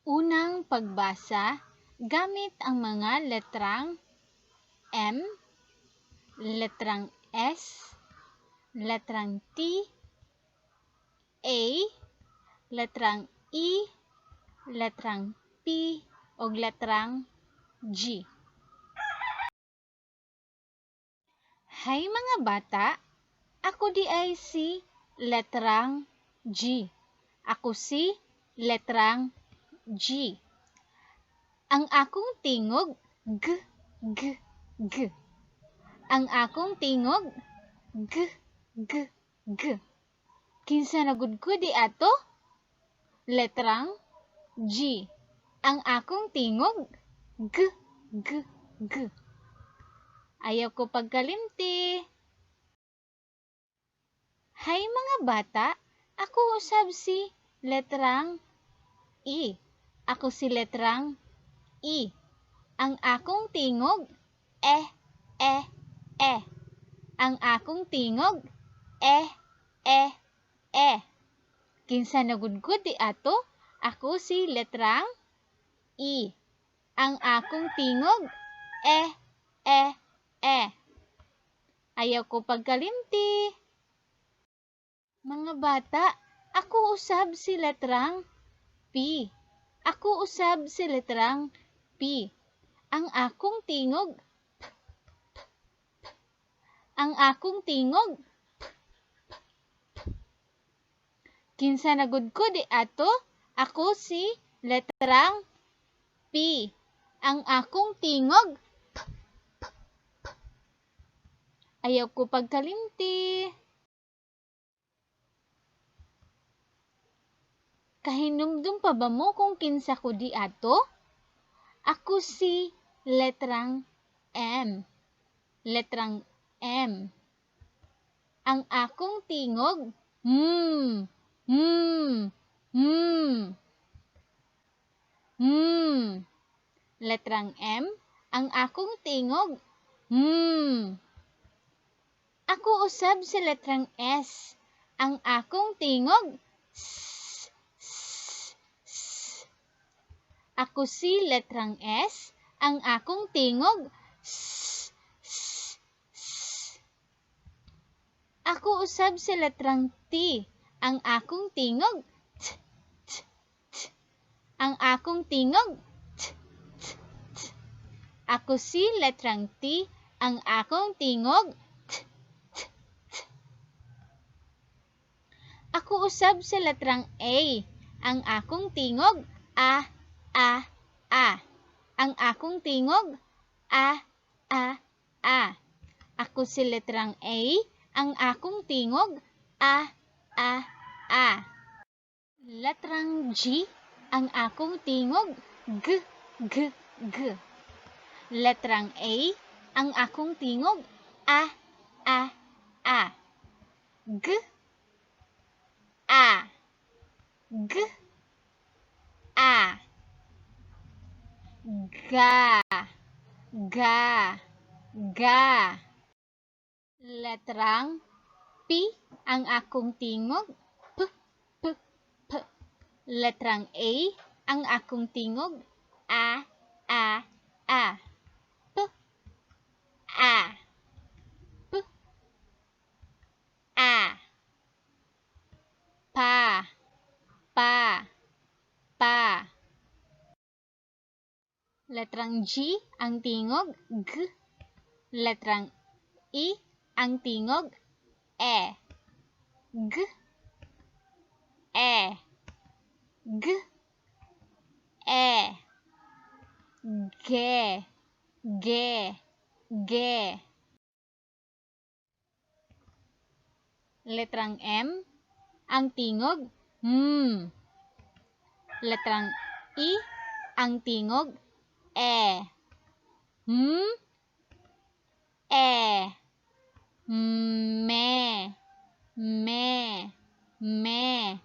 Unang pagbasa gamit ang mga letrang M, letrang S, letrang T, A, letrang E, letrang P, ug letrang G. Hi mga bata, ako di ay si letrang G. Ako si letrang G. Ang akong tingog G, G, G. Ang akong tingog G, G, G. Kinsa na gud ko di ato? Letrang G. Ang akong tingog G, G, G. Ayaw ko pagkalimti. Hi mga bata, ako usab si letrang E. Ako si letrang E. Ang akong tingog E, E, E. Ang akong tingog E, E, E. Kinsa na gud ko di ato? Ako si letrang E. Ang akong tingog E, E, E. Ayaw ko pagkalimti. Mga bata, ako usab si letrang P. Ako usab si letrang P. Ang akong tingog P, P, P. Ang akong tingog P, P, P. Kinsa na gud ko di ato? Ako si letrang P. Ang akong tingog P, P, P. Ayaw ko pagkalimti. Kahinumdum pa ba mo kung kinsa ko di ato? Ako si letrang M. Letrang M. Ang akong tingog, mm, mm, mm. Mm. Letrang M, ang akong tingog, mm. Ako usab si letrang S. Ang akong tingog, S, S, S. Ako si letrang S. Ang akong tingog, S, S, S. Ako usab si letrang T. Ang akong tingog, T, T, T. Ang akong tingog, T, T, T. Ako si letrang T. Ang akong tingog, T, T, T. Ako usab si letrang A. Ang akong tingog, A, A, A. Ang akong tingog, A, A, A. Ako si letrang A. Ang akong tingog, A, A, A. Letrang G. Ang akong tingog, G, G, G. Letrang A. Ang akong tingog, A, A, A. G, A, G, A. Ga, ga, ga. Letrang P. Ang akong tingog, P, P, P. Letrang A. Ang akong tingog, A, A, A. P, A, P, A. Pa, pa, pa. Letrang G, ang tingog, G. Letrang E, ang tingog, E. G, E, G, E. G, G, G. Letrang M, ang tingog, M. Letrang E, ang tingog, E. M, E. Me, me, me.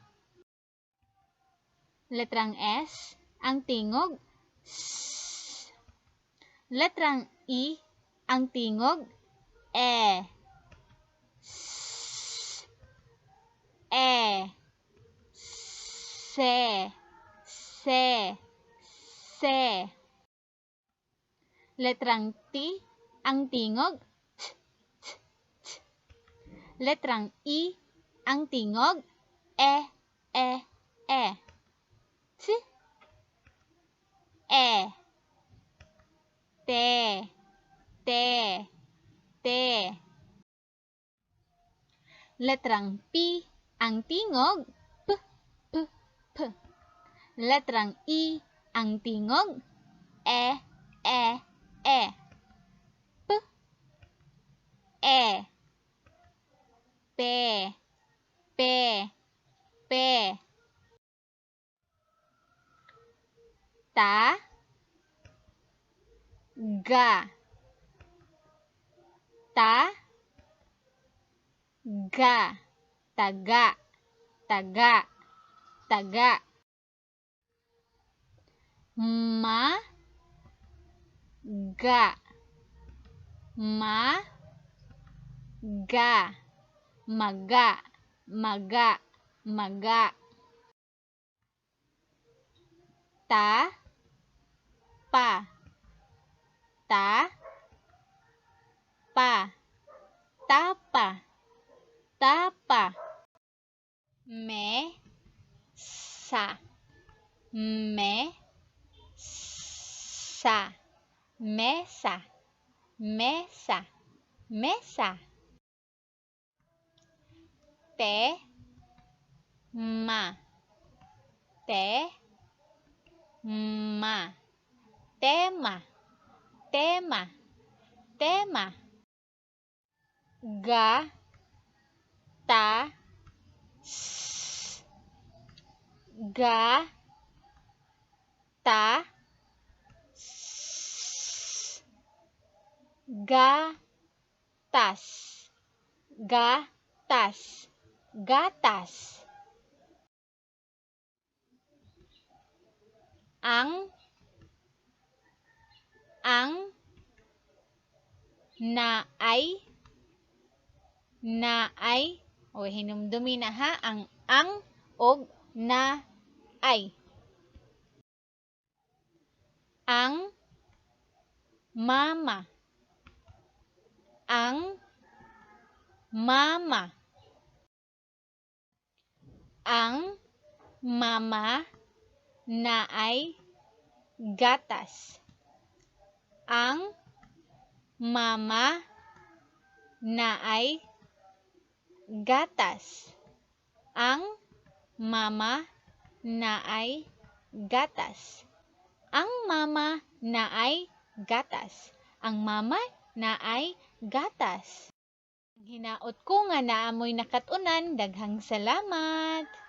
Letrang S, ang tingog, S. Letrang E, ang tingog, E. S, E. Se, se. Se. Letrang T, ang tingog T, T, T. Letrang E, ang tingog E, E, E. T, E. Te, te, te. Letrang P, ang tingog P, P, P. Letrang E, ang tingog E, E, E. P, E. Pe, pe, pe. Ta, ga. Ta, ga. Taga, taga, taga. Ma, ga. Ma, ga. Maga, maga, maga. Ta, pa. Ta, pa. Tapa, tapa. Me, sa. Me, sa. Mesa, mesa, mesa. Te, ma. Te, ma. Tema, tema, tema. Ga, ta, s. Ga, ta, s. Ga, tas. Ga, tas. Gatas. Ang, ang, naay, naay. O hinumdumi na ha, ang og na ay. Ang mama. Ang mama. Ang mama naay gatas. Ang mama naay gatas. Ang mama naay gatas. Ang mama naay gatas. Ang mama naay gatas. Hinaot ko nga naamoy nakat-unan. Daghang salamat.